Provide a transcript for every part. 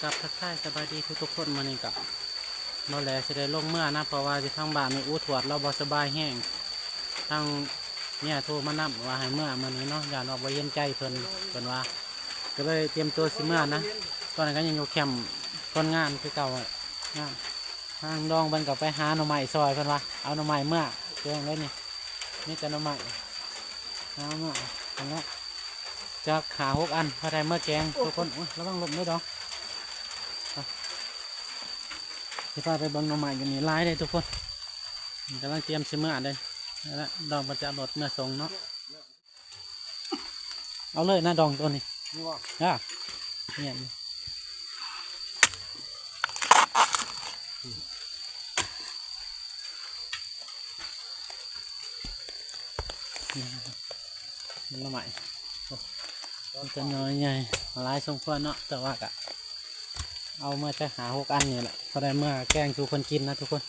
ຄັບ ທັກທາຍສະບາຍດີທຸກໆຄົນ. ມື້ນີ້ກໍບໍ່ແລຊິໄດ້ລົງເມືອນະ ເພາະວ່າຢູ່ທາງບ້ານນີ້ ອູ ທວດລາວບໍ່ສະບາຍແຮງ. ທາງເມຍໂທມານຳວ່າໃຫ້ເມືອມື້ນີ້ເນາະ ຢ້ານວ່າບໍ່ເຫັນໃຈເພິ່ນ ເພິ່ນວ່າ ກໍເລີຍຕຽມຕົວຊິເມືອນະ. ຕອນນີ້ກໍຍັງຢູ່ແຄມຄົນງານຄືເກົ່າ ງານ ທາງດອງເພິ່ນກໍໄປຫາໜໍ່ໄມ້ຊ່ອຍ ເພິ່ນວ່າເອົາໜໍ່ໄມ້ເມືອ ແກງເລີຍນີ້ ມີແຕ່ໜໍ່ໄມ້ ຫາມາ ເພິ່ນວ່າ ຈັກຫ້າຫົກອັນ ພໍໄດ້ເມືອແກງທຸກຄົນ. ໂອ້ຍ ລະວັງລົ້ມເດີດອງ. ໄປ ຊິພາໄປເບິ່ງໜໍ່ໄມ້ຢູ່ນີ້ຫຼາຍເດ້ທຸກຄົນ. ກຳລັງຕຽມຊິເມືອເດ້. ນັ້ນແຫຼະ ດອງເພິ່ນຈະເອົາລົດເມືອສົ່ງເນາະ. ເອົາເລີຍນະດອງໂຕນີ້ ນີ້ບໍ່? ອ່າ ແມ່ນ ນີ້ ໜໍ່ໄມ້ ໂອ້ ມັນກໍໜໍ່ໃຫຍ່ຫຼາຍສົມຄວນເນາະ ແຕ່ວ່າກະເອົາມາຈັກຫ້າຫົກອັນນີ້ແຫຼະ ພໍໄດ້ເມືອແກງສູ່ເພິ່ນກິນນະທຸກຄົນ.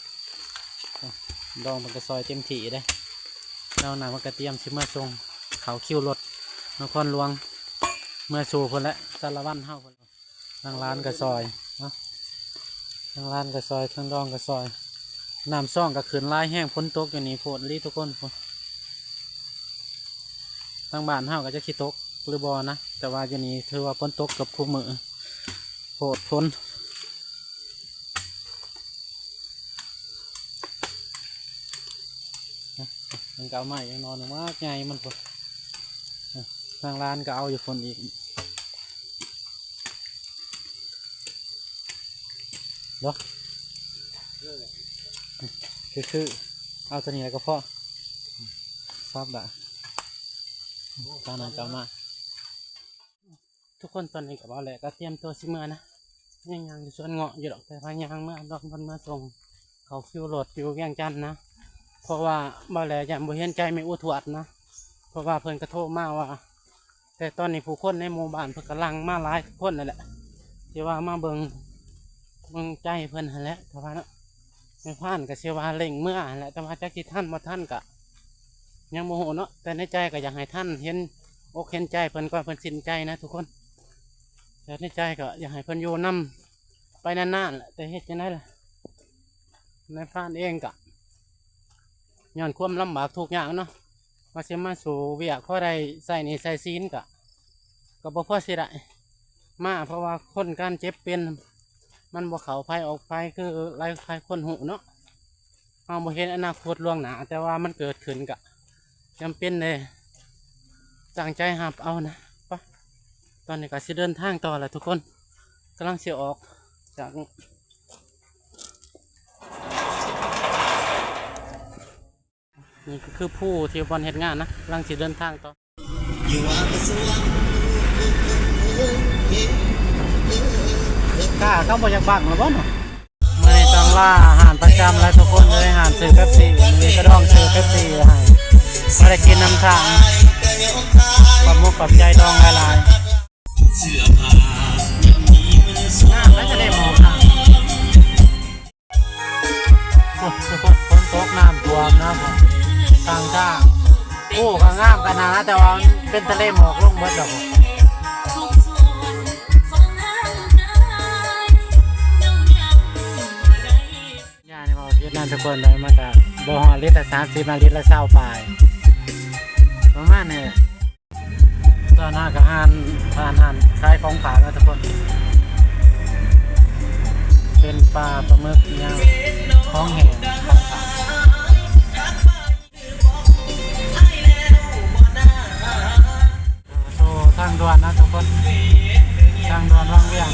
ດອງເພິ່ນກໍຊ່ອຍເຕັມທີ່ເດ້. ແລ້ວນະ ເພິ່ນກໍຕຽມຊິມາສົ່ງເຂົ້າຄິວລົດນະຄອນຫຼວງ ເມືອສູ່ເພິ່ນແຫຼະ ສາລະວັນເຮົາເພິ່ນ. ທາງຫຼານກໍຊ່ອຍເນາະ ທາງຫຼານກໍຊ່ອຍ ທາງດອງກໍຊ່ອຍ. ນ້ຳຊ່ອງກໍຂຶ້ນຫຼາຍແຮງ ຝົນຕົກຢູ່ນີ້ໂພດອີ່ຫຼີທຸກຄົນ. ທາງບ້ານເຮົາກໍຈັກຊິຕົກຫຼືບໍ່ນະ ແຕ່ວ່າຢູ່ນີ້ຖືວ່າຝົນຕົກເກືອບຄູ່ມື້ ໂພດຝົນ. ມັນກໍເອົາໄມ້ຍັງນອນມາກໃຫຍ່ມັນພຸ້ນ. ທາງຫຼານກໍເອົາຢູ່ພຸ້ນອີກເນາະ ຄື ຄືເອົາຕົວນີ້ແລ້ວກໍພໍ ສັບລະ ທາງນັ້ນກໍເອົາມາ. ທຸກຄົນ ຕອນນີ້ກໍເວົ້າແຫຼະ ກໍຕຽມຕົວຊິເມືອນະ ຍັງຍ່າງຢູ່ສວນເງາະຢູ່ດອກ ແຕ່ວ່າຍ່າງເມືອ ດອກເພິ່ນມາສົ່ງເຂົ້າຄິວລົດຢູ່ວຽງຈັນນະ ເພາະວ່າເວົ້າແຫຼະ ຢ້ານບໍ່ເຫັນໃຈແມ່ອູທວດນະ ເພາະວ່າເພິ່ນກໍໂທມາວ່າ ແຕ່ຕອນນີ້ຜູ້ຄົນໃນໝູ່ບ້ານເພິ່ນກຳລັງມາຫຼາຍຄົນນັ້ນແຫຼະ ທີ່ວ່າມາເບິ່ງ ເບິ່ງໃຈເພິ່ນຫັ້ນແຫຼະ ແຕ່ວ່າເນາະ ແມ່ພານກໍຊິວ່າເລັ່ງເມືອຫັ້ນແຫຼະ ແຕ່ວ່າຈັກຊິທັນບໍ່ທັນກໍຍັງບໍ່ຮູ້ເນາະ ແຕ່ໃນໃຈກໍຢາກໃຫ້ທັນ ເຫັນອົກເຫັນໃຈເພິ່ນກ່ອນ ເພິ່ນສິ້ນໃຈນະທຸກຄົນ. ແຕ່ໃນໃຈກໍຢາກໃຫ້ເພິ່ນຢູ່ນຳໄປນານໆແຫຼະ ແຕ່ເຮັດຈັ່ງໃດລະ ນາຍພານເອງກໍຍ້ອນຄວາມລຳບາກທຸກຍາກເນາະ ວ່າຊິມາສູ້ວຽກພໍໄດ້ໃຊ້ໜີ້ໃຊ້ສິນ ກໍ ກໍບໍ່ພໍຊິໄດ້ມາ ເພາະວ່າຄົນການເຈັບເປັນ ມັນບໍ່ເຂົ້າໃຜອອກໃຜ ຄືຫຼາຍໆຄົນຮູ້ເນາະ. ເຮົາບໍ່ເຫັນອະນາຄົດລ່ວງໜ້າ ແຕ່ວ່າມັນເກີດຂຶ້ນກະຈຳເປັນເດ້ ຕັ້ງໃຈຮັບເອົານະ. ປະ ຕອນນີ້ກະຊິເດີນທາງຕໍ່ແລ້ວທຸກຄົນ ກຳລັງຊິອອກຈາກ ນີ້ກໍຄືຜູ້ທີ່ບ່ອນເຮັດງານນະ ກຳລັງຊິເດີນທາງຕໍ່. ກ້າ ເຂົາບໍ່ຢາກບັ້ງແລ້ວບໍ່ເນາະ? ມື້ນີ້ຕ້ອງລາຮ້ານປະຈຳແລ້ວທຸກຄົນເອີຍ ຮ້ານຊື້ເປັບຊີ ມື້ນີ້ກະດອງຊື້ເປັບຊີໃຫ້ ບໍ່ໄດ້ກິນນຳທາງ. ຂອບມຸກຂອບໃຈດອງຫຼາຍໆ. ນ້ຳໄປທະເລໝອກ ໂອ້ ຝົນຕົກນ້ຳຖ້ວມນະ ຂ້າງທາງ. ໂອ້ ກໍງາມຂະໜາດນະ ແຕ່ວ່າເປັນທະເລໝອກລົງໝົດແລ້ວ. ຍານີ້ເວົ້າຜິດນະທຸກຄົນເດີ ມັນກະບໍ່ຮອດລິດລະສາມສິບນະ ລິດລະຊາວປາຍ ປະມານນີ້. ຕອນນີ້ກໍຮ້ານ ຮ້ານ ຮ້ານຂາຍຂອງຝາກນະທຸກຄົນ ເປັນປາ ປາໝຶກ ອີ່ຫຍັງ ຂອງແຫ້ງ ຂອງຝາກ. ໂອ້ ທາງດ່ວນນະທຸກຄົນ ທາງດ່ວນວັງວຽງ.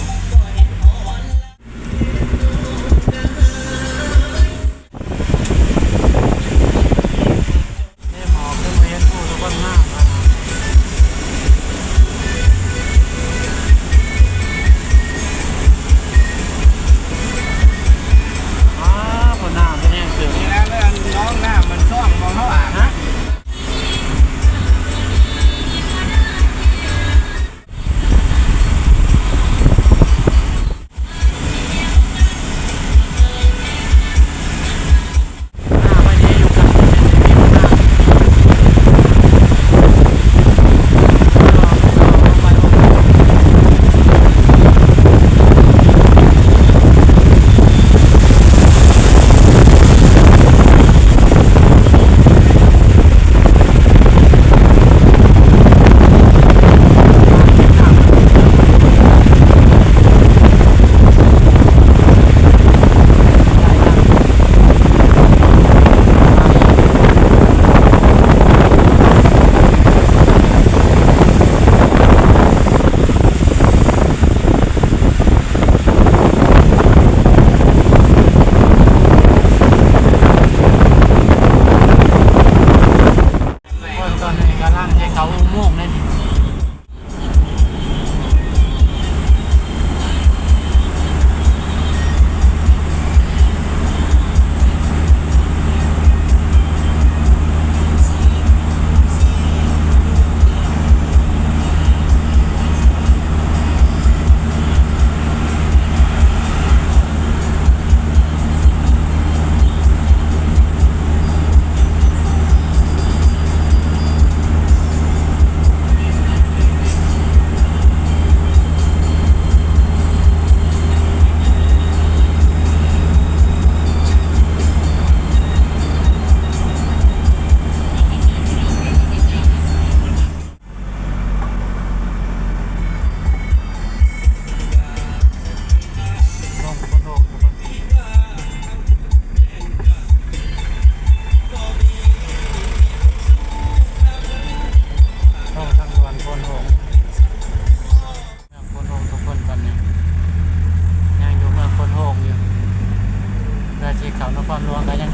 ນີ້ແຫຼະ ເລື່ອງໜອງນ້ຳມັນຊ່ອງຂອງເຮົາອາບນະ. ໂ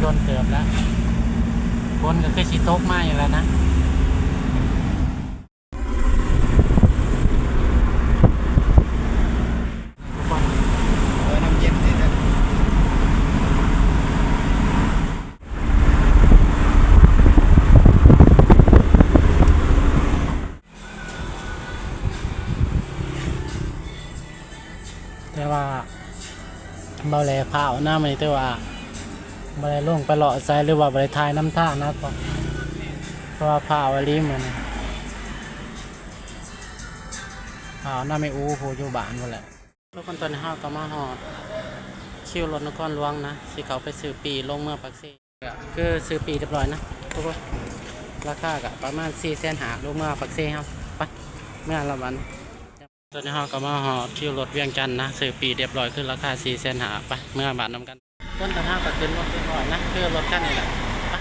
ຝົນເກີບແລ້ວ ຝົນກໍຄືຊິຕົກມາອີກແລ້ວນະ. ເອີ ນ້ຳເຢັນນີ້ນະ. ແຕ່ວ່າບໍ່ໄດ້ພາອອກນຳນີ້ ແຕ່ວ່າບໍ່ໄດ້ລົງໄປເລາະໃສ ຫຼືວ່າບໍ່ໄດ້ຖ່າຍນຳທາງນະ ເພາະວ່າພາອອກອີ່ຫຼີມື້ນີ້ ພາອອກນຳແມ່ອູ້ຜູ້ຢູ່ບ້ານພຸ້ນແຫຼະ. ທຸກຄົນ ຕອນນີ້ເຮົາກໍມາຮອດຄິວລົດນະຄອນຫຼວງນະ ຊິເຂົ້າໄປຊື້ປີ້ລົງເມືອປາກເຊ. ກໍຄືຊື້ປີ້ຮຽບຮ້ອຍນະທຸກຄົນ ລາຄາກໍປະມານສີ່ແສນຫ້າ ລົງເມືອປາກເຊເຮົາ ໄປເມືອລະບັດ. ຕອນນີ້ເຮົາກໍມາຮອດຄິວລົດວຽງຈັນນະ ຊື້ປີ້ຮຽບຮ້ອຍ ຄືລາຄາສີ່ແສນຫ້າ ໄປເມືອບ້ານນຳກັນ. ຄົນ ຕອນນີ້ເຮົາກໍຂຶ້ນລົດຮຽບຮ້ອຍນະ ຄືລົດຄັນນີ້ແຫຼະ ໄປ.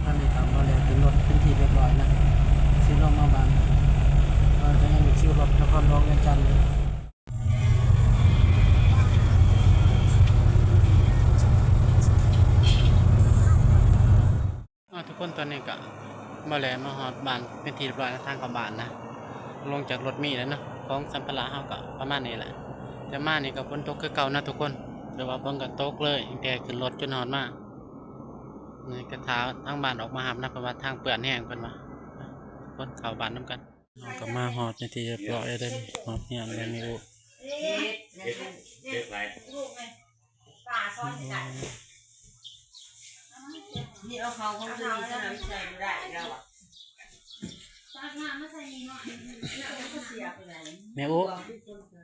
ຕອນນີ້ກໍບໍ່ໄດ້ຂຶ້ນລົດເປັນທີ່ຮຽບຮ້ອຍນະ ຊິລົງມາບ້ານ ກໍຍັງຢູ່ຄິວລົດນະຄອນຫຼວງວຽງຈັນຢູ່. ອ່າ ທຸກຄົນ ຕອນນີ້ກະມາແລ້ວ ມາຮອດບ້ານເປັນທີ່ຮຽບຮ້ອຍແລ້ວ ທາງເຂົ້າບ້ານນະ ລົງຈາກລົດມີແລ້ວເນາະ. ຂອງສຳພາລະເຮົາກະປະມານນີ້ແຫຼະ ແຕ່ມານີ້ກະຝົນຕົກຄືເກົ່ານະທຸກຄົນ ແຕ່ວ່າຝົນກະຕົກເລີຍ ຕັ້ງແຕ່ຂຶ້ນລົດຈົນຮອດມາ. ນີ້ກະຖ້າທາງບ້ານອອກມາຮັບນະ ເພາະວ່າທາງເປື້ອນແຮງ ເພິ່ນວ່າ. ຄົນເຂົ້າບ້ານນຳກັນ. ເຮົາກໍມາຮອດເປັນທີ່ຮຽບຮ້ອຍແລ້ວເດ້ ຮອດເຮືອນແລ້ວນີ້. ໂອ້ ເຮັດ ເຮັດ ເຮັດຫຼາຍ ນີ້ເອົາເຂົ້າຂອງຕົວນີ້ໃສ່ບໍ່ໄດ້ແລ້ວອະ ແມ່ອູ້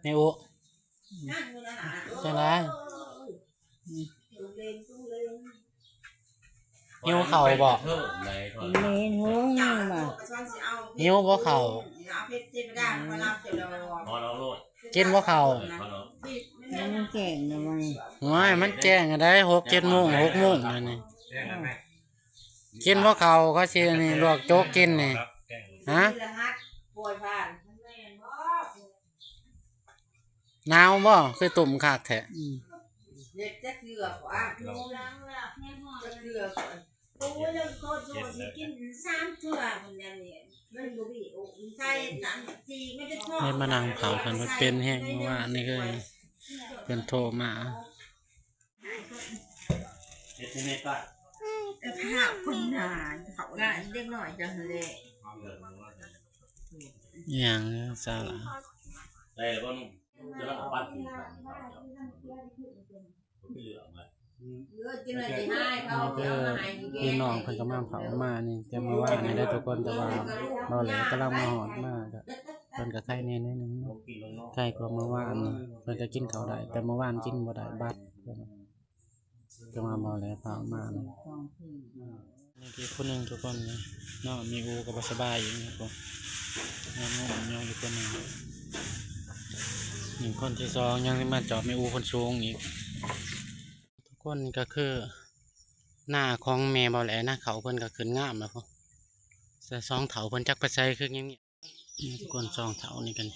ແມ່ອູ້. ຈັ່ງໃດ? ຫິວເຂົ້າບໍ່? ແມ່ນຫວງຍັງວ່າ ຫິວບໍ່ເຂົ້າ? ກິນບໍ່ເຂົ້າ? ມັນແຈ້ງແລ້ວວ່ານີ້ ໂອ້ຍ ມັນແຈ້ງໃດ໋ ຫົກເຈັດໂມງ ຫົກໂມງແລ້ວນີ້. ກິນບໍ່ເຂົ້າ ເຂົາຊິອັນນີ້ ລວກໂຈກກິນນີ້ ຮະ? ໜາວບໍ່? ຄືຕຸ່ມຄັກແທ້. ອືມ ເຮັດຈັກເທື່ອກວ່າ ຈັກເທື່ອກວ່າ ໂອ້ຍ ລາງຄົນກໍຊິກິນສາມເທື່ອພຸ້ນແຫຼະນີ້ ມັນບໍ່ມີ ໂອ້ ໃສ່ອັນຈີ່ມັນຈະພໍ. ເຮັດມານັ່ງເຝົ້າເພິ່ນ ເພິ່ນເປັນແຮງ ເມື່ອວານນີ້ຄືເພິ່ນໂທມາ. ເຮັດໃຫ້ແມ່ກ່ອນ ກະພາບຄົນນານ ເຂົານານເດັກນ້ອຍຈັງແຫຼະ. ອີ່ຫຍັງສາລະ? ໄດ້ແລ້ວບໍ່ໜຸ່ມ? ກຳລັງປັດຢູ່ ເອີ ເຈົ້າໜ້າທີ່ໃຫ້ເຂົາເອົາມາໃຫ້ຢູ່ເດ້. ພີ່ນ້ອງເພິ່ນກໍມາເຝົ້າມານີ້ ແຕ່ເມື່ອວານນີ້ເດ້ທຸກຄົນ ແຕ່ວ່າເບົາແຫຼກຳລັງມາຮອດມາ ກໍເພິ່ນກໍໄຄແດ່ໜ້ອຍໜຶ່ງ ໄຄກວ່າເມື່ອວານນີ້. ເພິ່ນກໍກິນເຂົ້າໄດ້ ແຕ່ເມື່ອວານກິນບໍ່ໄດ້ ບັດ ຈັ່ງວ່າເບົາແຫຼພາອອກມານະ. ນີ້ອີກຜູ້ໜຶ່ງທຸກຄົນເນາະ ແມ່ອູ້ກໍບໍ່ສະບາຍອີກນະທຸກຄົນ ຍັງງ່ວງຢູ່ຄົນໜຶ່ງ. ນີ້ຄົນທີສອງ ຍັງມາຈອບແມ່ອູ້ຄົນສູງອີກ. ທຸກຄົນ ນີ້ກໍຄືນາຂອງແມ່ເບົາແຫຼນະ ເຂົ້າເພິ່ນກໍຂຶ້ນງາມແລ້ວພຸ້ນ. ແຕ່ສອງເຖົ້າເພິ່ນຈັກໄປໃສ ຄືງຽບໆ. ນີ້ທຸກຄົນ ສອງເຖົ້ານີ້ກັນ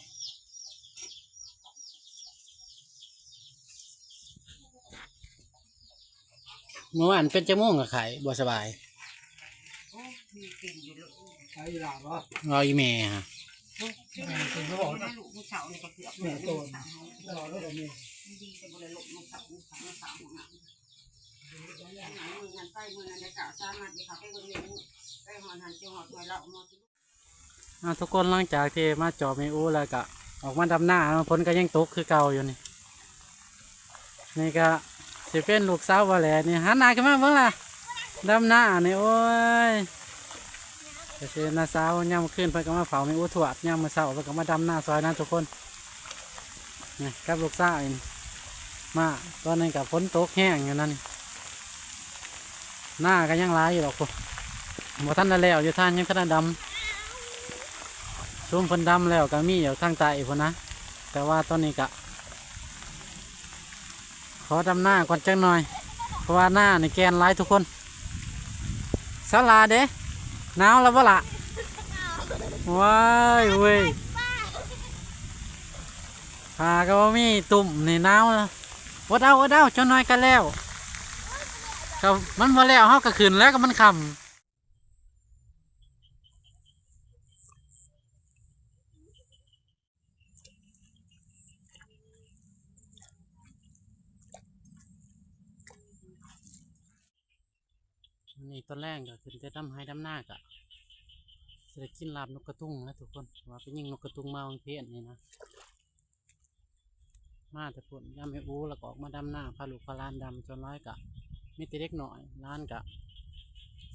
ເມື່ອວານເປັນຈັກໂມງກໍໄຂ້ ບໍ່ສະບາຍ? ໂອ້ຍ ມີເປັນຢູ່ເລີຍ ໄຂ້ອີ່ຫຼ້າບໍ່? ເວົ້າອີ່ແມ່ຫະ ແມ່ເປັນບໍ່? ແມ່ລູກມື້ເຊົ້ານີ້ກໍເກືອບ ແມ່ໂຕນ ບໍ່ເລີຍແມ່ ດີແຕ່ບໍ່ໄດ້ລົງມື້ເຊົ້າ ມື້ເຊົ້າ ມື້ເຊົ້າ. ມື້ນັ້ນໄປ ມື້ນັ້ນໄດ້ເຈົ້າສາມາດຊິເຂົ້າໄປເບິ່ງແມ່ ໄປຮອດຫັ້ນ ຊິຮອດຫ້ວຍເລາະ ໝໍ ອ່າ ທຸກຄົນ ຫຼັງຈາກທີ່ມາຈອບແມ່ອູ້ແລ້ວກະອອກມາດຳນາເນາະ ຝົນກໍຍັງຕົກຄືເກົ່າຢູ່ນີ້. ນີ້ກະຊິເປັນລູກສາວເບົາແຫຼນີ້ ຫັນໜ້າຂຶ້ນມາເບິ່ງລະ ດຳນານີ້. ໂອ້ຍ ກະຊິເປັນນ້າສາວ ຍາມມື້ຄືນເພິ່ນກໍມາເຝົ້າແມ່ອູ້ທວດ ຍາມມື້ເຊົ້າເພິ່ນກໍມາດຳນາຊ່ອຍນະທຸກຄົນ. ນີ້ກັບລູກຊາຍນີ້ ມາຕອນນັ້ນກໍຝົນຕົກແຮງຢູ່ນັ້ນ ນາກໍຍັງຫຼາຍຢູ່ດອກພຸ້ນ ບໍ່ທັນໄດ້ແລ້ວຢູ່ ທ່ານຍັງທັນໄດ້ດຳ. ຊຸມເພິ່ນດຳແລ້ວກໍມີຢູ່ທາງໃຕ້ພຸ້ນນະ ແຕ່ວ່າຕອນນີ້ກະ ຂໍດຳນາກ່ອນຈັກໜ່ອຍ ເພາະວ່ານານີ້ແກ່ນຫຼາຍທຸກຄົນ. ສາລາເດ້ ໜາວແລ້ວບໍ່ລະ? ວ້າຍເວີຍ ຜ້າກໍບໍ່ມີ ຕຸ່ມນີ້ໜາວ. ອົດເອົາ ອົດເອົາ ຈັກໜ່ອຍກໍແລ້ວ. ກໍມັນບໍ່ແລ້ວ ເຮົາກໍຂຶ້ນແລ້ວ ກໍມັນຄ່ຳ. ມື້ນີ້ຕອນແລງກໍຂຶ້ນແຕ່ດຳໄຮ່ດຳນາ ກໍຊິໄດ້ກິນລາບນົກກະຕຸງແຫຼະທຸກຄົນ ວ່າໄປຍິງນົກກະຕຸງມາວາງພຽນນີ້ນະ. ມາແຕ່ພຸ້ນ ຍາມແມ່ອູ ແລ້ວກໍອອກມາດຳນາ ພາລູກພາຫຼານດຳ. ສ່ວນຫຼາຍກໍມີແຕ່ເດັກນ້ອຍ ຫຼານກໍ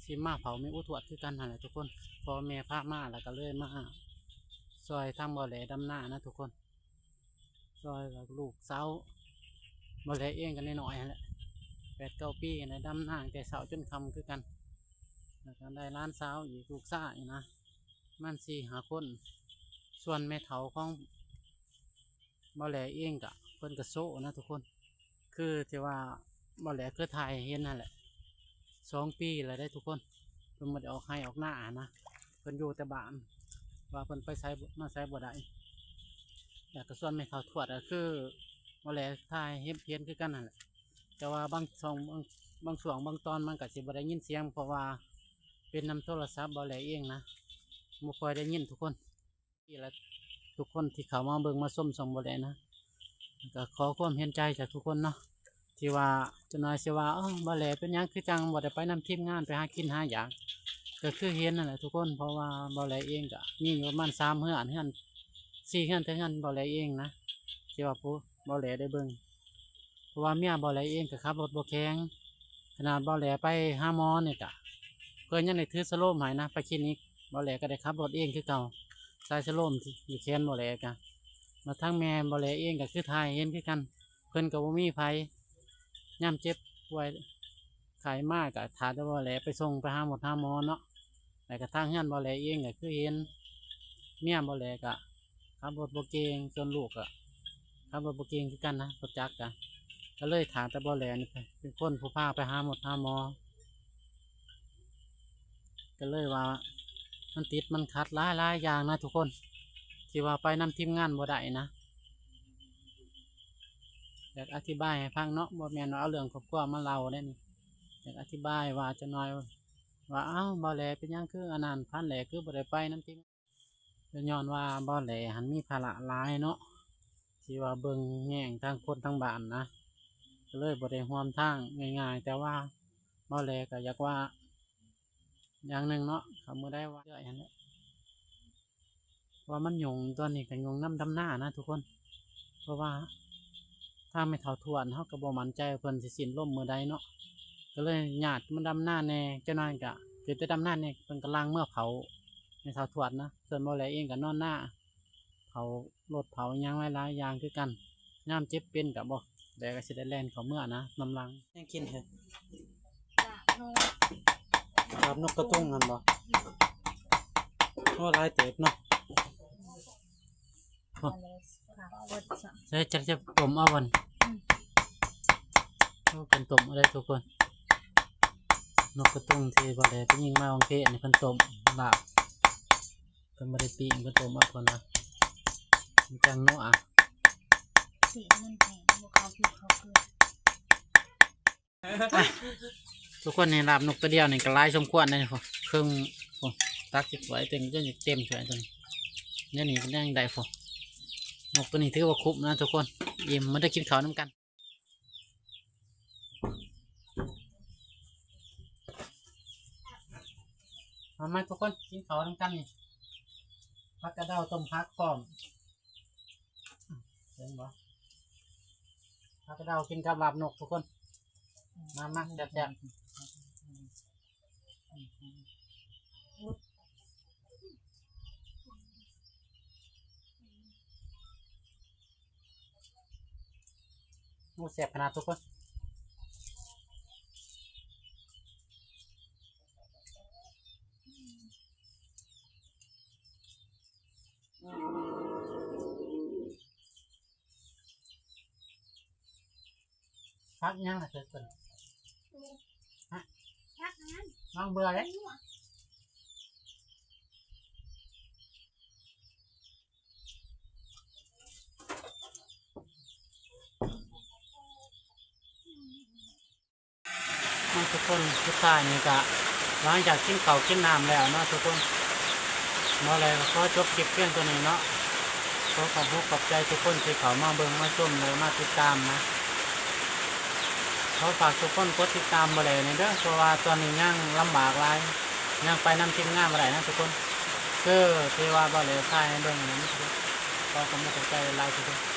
ຊິມາເຝົ້າແມ່ອູທວດຄືກັນຫັ້ນແຫຼະທຸກຄົນ. ພໍ່ແມ່ພາມາ ແລ້ວກໍເລີຍມາຊ່ອຍທາງບໍ່ແຫຼດຳນານະທຸກຄົນ. ຊ່ອຍກັບລູກສາວ ບໍ່ແຫຼເອງກໍນ້ອຍໆຫັ້ນແຫຼະ ແປດເກົ້າປີຫັ້ນແຫຼະ ດຳນາຕັ້ງແຕ່ເຊົ້າຈົນຄ່ຳຄືກັນ. ແລ້ວກໍໄດ້ຫຼານສາວອີກ ລູກຊາຍນະ ປະມານສີ່ຫ້າຄົນ. ສ່ວນແມ່ເຖົ້າຂອງບໍ່ແຫຼເອງກໍ ເພິ່ນກໍໂຊນະທຸກຄົນ ຄືທີ່ວ່າບໍ່ແຫຼເຄີຍຖ່າຍໃຫ້ເຫັນຫັ້ນແຫຼະ. ສອງປີແລ້ວເດ້ທຸກຄົນ ເພິ່ນບໍ່ໄດ້ອອກໄຮ່ອອກນານະ ເພິ່ນຢູ່ແຕ່ບ້ານ ວ່າເພິ່ນໄປໃສມາໃສບໍ່ໄດ້. ແລ້ວກໍສ່ວນແມ່ເຖົ້າທວດກໍຄືບໍ່ແຫຼຖ່າຍໃຫ້ເຫັນຄືກັນຫັ້ນແຫຼະ ແຕ່ວ່າບາງຊ່ວງ ບາງ ບາງຊ່ວງບາງຕອນມັນກໍຊິບໍ່ໄດ້ຍິນສຽງ ເພາະວ່າເປັນນຳໂທລະສັບບໍ່ແຫຼເອງນະ ບໍ່ຄ່ອຍໄດ້ຍິນທຸກຄົນ. ນີ້ແຫຼະ ທຸກຄົນທີ່ເຂົ້າມາເບິ່ງມາຊົມຊ່ອງບໍ່ແຫຼນະ ກໍຂໍຄວາມເຫັນໃຈຈາກທຸກຄົນເນາະ ທີ່ວ່າຈັກໜ່ອຍຊິວ່າ ເອີ ບໍ່ແຫຼເປັນຫຍັງຄືຈັ່ງບໍ່ໄດ້ໄປນຳທີມງານໄປຫາກິນຫາຢາກ ກໍຄືເຫັນນັ້ນແຫຼະທຸກຄົນ. ເພາະວ່າບໍ່ແຫຼເອງກໍມີຢູ່ປະມານສາມເຮືອນ ເຮືອນ ສີ່ເຮືອນ ແຕ່ເຮືອນບໍ່ແຫຼເອງນະ ທີ່ວ່າຜູ້ ບໍ່ແຫຼໄດ້ເບິ່ງ ເພາະວ່າເມຍບໍ່ແຫຼເອງກໍຂັບລົດບໍ່ແຂງ. ຂະໜາດບໍ່ແຫຼໄປຫາໝໍນີ້ກະ ເພິ່ນຍັງໄດ້ຖືສະໂລມໃຫ້ນະ ໄປຄລີນິກ ບໍ່ແຫຼກໍໄດ້ຂັບລົດເອງຄືເກົ່າ ສາຍສະໂລມທີ່ຢູ່ແຂນບໍ່ແຫຼກະ. ມາທາງແມ່ບໍ່ແຫຼເອງກໍຄືຖ່າຍໃຫ້ເຫັນຄືກັນ ເພິ່ນກໍບໍ່ມີໃຜ ຍາມເຈັບປ່ວຍໄຂ້ມາກໍຖ້າແຕ່ບໍ່ແຫຼໄປສົ່ງໄປຫາໝົດຫາໝໍເນາະ. ແລ້ວກໍທາງເຮືອນບໍ່ແຫຼເອງກໍຄືເຫັນ ເມຍບໍ່ແຫຼກໍຂັບລົດບໍ່ເກັ່ງ ສ່ວນລູກກໍຂັບລົດບໍ່ເກັ່ງຄືກັນນະ ລົດຈັກກະ ກໍເລີຍຖ້າແຕ່ບໍ່ແຫຼນີ້ເປັນຄົນຜູ້ພາໄປຫາໝົດຫາໝໍ. ກໍເລີຍວ່າມັນຕິດມັນຂັດຫຼາຍໆຢ່າງນະທຸກຄົນ ທີ່ວ່າໄປນຳທີມງານບໍ່ໄດ້ນະ. ຢາກອະທິບາຍໃຫ້ຟັງເນາະ ບໍ່ແມ່ນວ່າເອົາເລື່ອງຄອບຄົວມາເລົ່າເດ້ນີ້ ຢາກອະທິບາຍວ່າຈັກໜ່ອຍ ວ່າ ເອົ້າ ບໍ່ແຫຼເປັນຫຍັງຄືອັນນັ້ນ ພັນແຫຼຄືບໍ່ໄດ້ໄປນຳທີມ ກໍຍ້ອນວ່າບໍ່ແຫຼຫັ້ນມີພາລະຫຼາຍເນາະ ທີ່ວ່າເບິ່ງແຍງທາງຄົນທາງບ້ານນະ ກໍເລີຍບໍ່ໄດ້ຮ່ວມທາງງ່າຍໆ. ແຕ່ວ່າບໍ່ແຫຼກໍຢາກວ່າຢ່າງໜຶ່ງເນາະ ຄັນມື້ໃດວ່າເລື້ອຍຫັ້ນແຫຼະ ວ່າມັນຫຍຸ້ງ ຕອນນີ້ກໍຫຍຸ້ງນຳດຳນານະທຸກຄົນ ເພາະວ່າທາງແມ່ເຖົ້າທວດເຮົາກໍບໍ່ໝັ້ນໃຈວ່າເພິ່ນຊິສິ້ນລົມມື້ໃດເນາະ ກໍເລີຍຍາດມາດຳນາແດ່. ເຈົ້າໜ້ອຍກໍ ເປັນແຕ່ດຳນາແດ່ ເພິ່ນກຳລັງເມືອເຝົ້າແມ່ເຖົ້າທວດນະ ສ່ວນບໍ່ແຫຼເອງກໍນອນນາ ເຝົ້າລົດເຝົ້າຫຍັງຫຼາຍໆຢ່າງຄືກັນ. ຍາມເຈັບເປັນກໍບໍ່ແຫຼກໍຊິໄດ້ແລ່ນເຂົ້າເມືອນະນຳຫຼັງ. ຍັງກິນເຫັດ ລາບນົກ ລາບນົກກະຕຸງຫັ້ນບໍ່? ໂອ້ ຫຼາຍເຕີບເນາະ. ໂອ້ ໃສ່ຈັກຈະຕົ້ມເອົາບໍ່? ອືມ ໂອ້ ເພິ່ນຕົ້ມເອົາໄດ້ທຸກຄົນ ນົກກະຕຸງທີ່ບໍ່ໄດ້ໄປຍິງມາວາງເພນນີ້ ເພິ່ນຕົ້ມລາບ ເພິ່ນບໍ່ໄດ້ປີ້ງ ເພິ່ນຕົ້ມເອົາ ເພິ່ນວ່າມັນຈັ່ງນົວ ສີມັນແຫ້ງ ບໍ່ເຂົ້າຜິວເຂົ້າເກືອ. ອ່ະ ທຸກຄົນ ນີ້ລາບນົກຕົວດຽວນີ້ກໍຫຼາຍສົມຄວນເດ້ ເຄິ່ງ ໂອ້ ຕັກຊິຖ້ວຍເຕັມ ຈົນເຕັມຖ້ວຍຕົວນີ້ ແນວນີ້ກໍຍັງໄດ້ ໂອ້ ນົກຕົວນີ້ຖືວ່າຄຸ້ມນະທຸກຄົນ. ອີ່ມ ມາເດີ ກິນເຂົ້ານຳກັນ. ມາ ມາທຸກຄົນ ກິນເຂົ້ານຳກັນນີ້ ຜັກກະເດົາຕົ້ມຜັກພ້ອມ ເຫັນບໍ່? ຜັກກະເດົາກິນກັບລາບນົກທຸກຄົນ ມາ ມາ ແຊບໆ. ໂອ້ ແຊບຂະໜາດທຸກຄົນ. ຜັກຫຍັງລະເກີດຂຶ້ນ? ຮະ? ຜັກຫຍັງ? ນ້ອງເບື່ອເດ້. ອ ທຸກຄົນ ສຸດທ້າຍນີ້ກະ ຫຼັງຈາກກິນເຂົ້າກິນນ້ຳແລ້ວເນາະທຸກຄົນ, ບໍ່ແລກະຂໍຈົບຄລິບພຽງເທົ່ານີ້ເນາະ. ຂໍຂອບອົກຂອບໃຈທຸກຄົນທີ່ເຂົ້າມາເບິ່ງມາຊົມ ແລະ ມາຕິດຕາມນະ. ຂໍຝາກທຸກຄົນກົດຕິດຕາມບໍ່ແລແດ່ເດີ ເພາະວ່າຕອນນີ້ຍັງລຳບາກຫຼາຍ ຍັງໄປນຳທີມງານບໍ່ໄດ້ນະທຸກຄົນ. ຄືທີ່ວ່າບໍ່ແລຖ່າຍໃຫ້ເບິ່ງນັ້ນ ຂໍຂອບອົກຂອບໃຈຫຼາຍໆທຸກຄົນ.